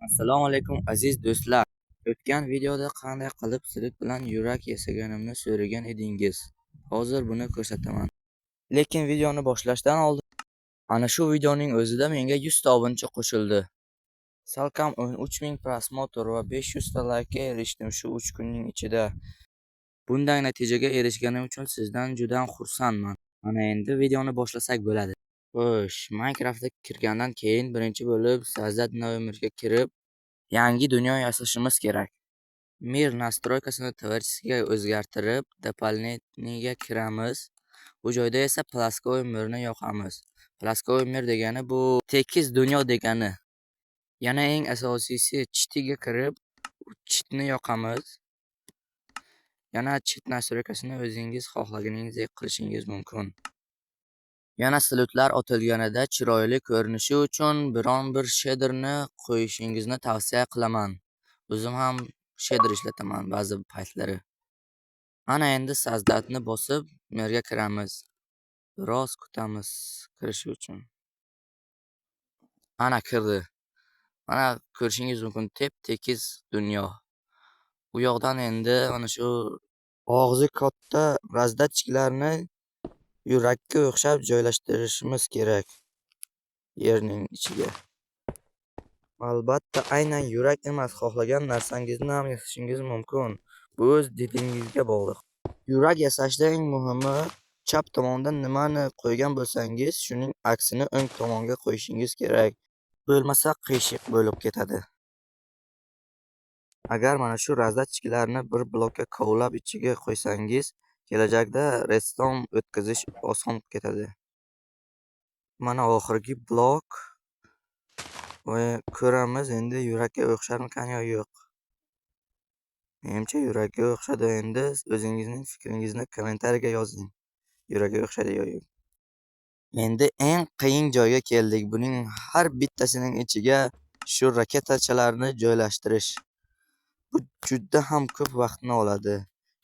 Assalomu alaykum, aziz do'stlar. O'tgan videoda qanday qilib salute bilan yurak yasaganimni so'ragan edingiz. Hozir buni ko'rsataman. Lekin videoni boshlashdan oldin ana shu videoning o'zida menga 100 ta obunachi qo'shildi. Salkam 13 ming просмотр va 500 ta laykka erishdim shu 3 kunning ichida. Bunday natijaga erishganim uchun sizdan juda xursandman. Mana endi videoni boshlasak bo'ladi. Xo'sh, Minecraftga kirgandan keyin birinchi bo'lib "Создать новый мир" ga kirib, yangi dunyo yasashimiz kerak. Мир настройка sini творческий ga o'zgartirib, "Дополнительный" ga kiramiz. Bu joyda esa "Плоский мир" ni yoqamiz. "Плоский мир" degani bu tekis dunyo degani. Yana eng asosiysi, "Читы" ga kirib, чит ni yoqamiz. Yana чит настройка sini o'zingiz xohlaganingizdek qilishingiz mumkin. Yana salyutlar otilganida chiroyli ko'rinishi uchun biron bir shederni qo'yishingizni tavsiya qilaman. O'zim ham shader ishlataman ba'zi paytlari. Ana endi "Создать" ni bosib, мир ga kiramiz. Biroz kutamiz kirishi uchun. Ana, kirdi. Mana, ko'rishingiz mumkin, tep-tekis dunyo. U yoqdan endi mana shu og'zi katta раздатчик larni yurakka o'xshab joylashtirishimiz kerak yerning ichiga. Albatta, aynan yurak emas, xohlagan narsangizni ham yasashingiz mumkin. Bu o'z didingizga bog'liq. Yurak yasashda eng muhimi, chap tomonda nimani qo'ygan bo'lsangiz, shuning aksini o'ng tomonga qo'yishingiz kerak. Bo'lmasa qiyshiq bo'lib ketadi. Agar mana shu раздатчик larni bir blokka kovlab ichiga qo'ysangiz, kelajakda redstone o'tkazish oson ketadi. Mana oxirgi blok. Va ko'ramiz endi, yurakka o'xsharmikan yo yo'q. Menimcha, yurakka o'xshadi. Endi o'zingizning fikringizni kommentariyaga yozing. Yurakka o'xshaydi yo yo'q. Endi eng qiyin joyga keldik. Buning har bittasining ichiga shu raketachalarni joylashtirish. Bu juda ham ko'p vaqtni oladi.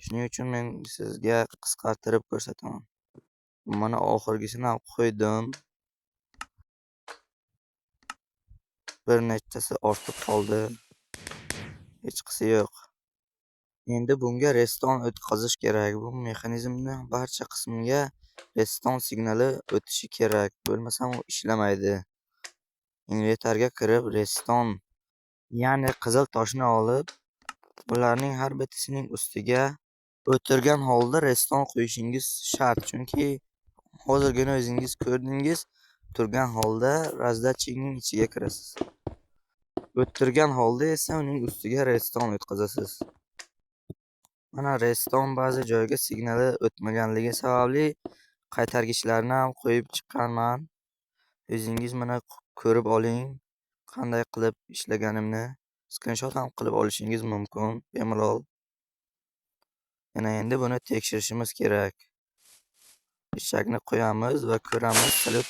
Shuning uchun men sizga qisqartirib ko'rsataman. Mana, oxirgisini ham qo'ydim. Bir nechtasi ortib qoldi. Hechqisi yo'q. Endi bunga redstone o'tkazish kerak. Bu mexanizmni barcha qismiga redstone signali o'tishi kerak. Bo'lmasam u ishlamaydi. Inventarga kirib, redstone, ya'ni qizil toshni olib, ularning har bittasining ustiga o'tirgan holda redstone qo'yishingiz shart. Chunki hozirgina o'zingiz ko'rdingiz, turgan holda раздатчик ning ichiga kirasiz. O'tirgan holda esa uning ustiga redstone o'tkazasiz. Mana, redstone ba'zi joyga signali o'tmaganligi sababli qaytargichlarni ham qo'yib chiqqanman. O'zingiz mana ko'rib oling, qanday qilib ishlaganimni. Skrinshot ham qilib olishingiz mumkin bemalol. Yana endi buni tekshirishimiz kerak. Рычаг ni qo'yamiz va ko'ramiz, salyut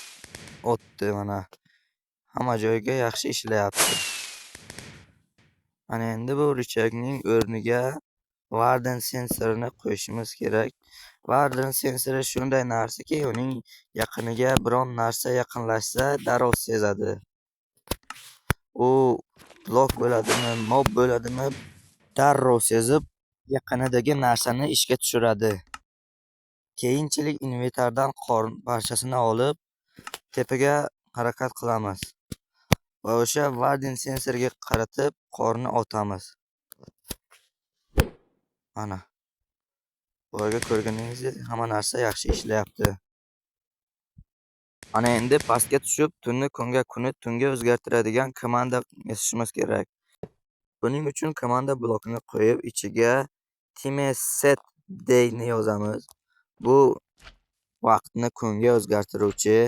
otdi mana. Hamma joyga yaxshi ishlayapti. Mana endi bu рычаг ning o'rniga Warden sensorini qo'yishimiz kerak. Warden sensori shunday narsaki, uning yaqiniga biron narsa yaqinlashsa, darrov sezadi. U blok bo'ladimi, mob bo'ladimi, darrov sezib, yaqinidagi narsani ishga tushiradi. Keyinchalik inventardan qor parchasini olib, tepaga harakat qilamiz va o'sha Warden sensorga qaratib qorni otamiz. Mana. Boyagi ko'rganingizdek, hamma narsa yaxshi ishlayapti. Ana endi pastga tushib, tunni kunga, kunni tunga o'zgartiradigan komanda yasashimiz kerak. Buning uchun komanda blokini qo'yib, ichiga time set day ni yozamiz. Bu vaqtni kunga o'zgartiruvchi.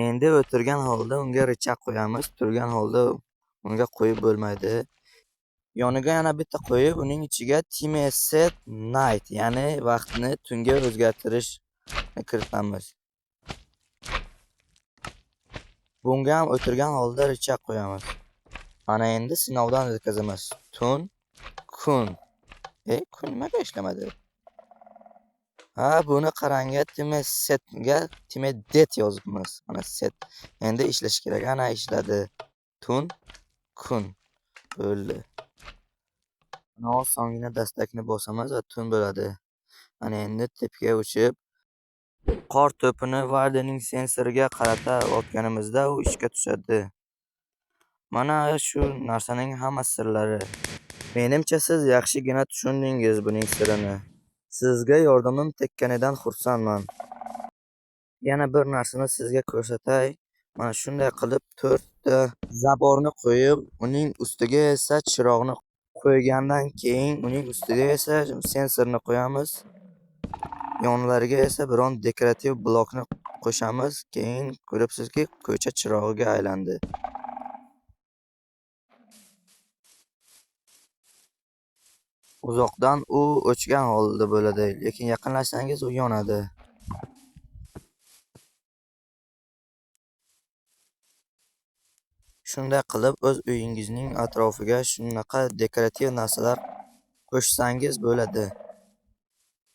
Endi o'tirgan holda unga рычаг qo'yamiz. Turgan holda unga qo'yib bo'lmaydi. Yoniga yana bitta qo'yib, uning ichiga time set night, ya'ni vaqtni tunga o'zgartirishni kiritamiz. Bunga ham o'tirgan holda рычаг qo'yamiz. Mana endi sinovdan o'tkazamiz. Tun, kun. E, kun nimaga ishlamadi? Ha, buni qarang, time setga time det yozibmiz. Mana, set. Endi ishlashi kerak. Ana, ishladi. Tun, kun bo'ldi. Mana osongina dastakni bosamiz va tun bo'ladi. Mana endi tepaga uchib, qor to'pini Wardenning sensoriga qarata otganimizda u ishga tushadi. Mana shu narsaning hamma sirlari. Menimcha siz yaxshigina tushundingiz buning sirini. Sizga yordamim tekkanidan xursandman. Yana bir narsani sizga ko'rsatay. Mana shunday qilib 4 ta zaborni qo'yib, uning ustiga esa chiroqni qo'ygandan keyin uning ustiga esa sensorni qo'yamiz. Yonlariga esa biron dekorativ blokni qo'shamiz. Keyin ko'ribsizki, ko'cha chirog'iga aylandi. Uzoqdan u o'chgan holda bo'ladi, lekin yaqinlashsangiz u yonadi. Shunday qilib o'z uyingizning atrofiga shunaqa dekorativ narsalar qo'shsangiz bo'ladi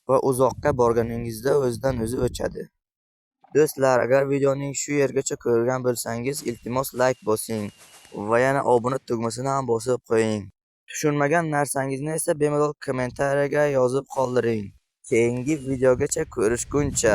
va uzoqqa borganingizda o'zidan o'zi o'chadi. Do'stlar, agar videoning shu yergacha ko'rgan bo'lsangiz, iltimos like bosing va yana obuna tugmasini ham bosib qo'ying. Tushunmagan narsangizni esa bemalol kommentariyaga yozib qoldiring. Keyingi videogacha ko'rishguncha.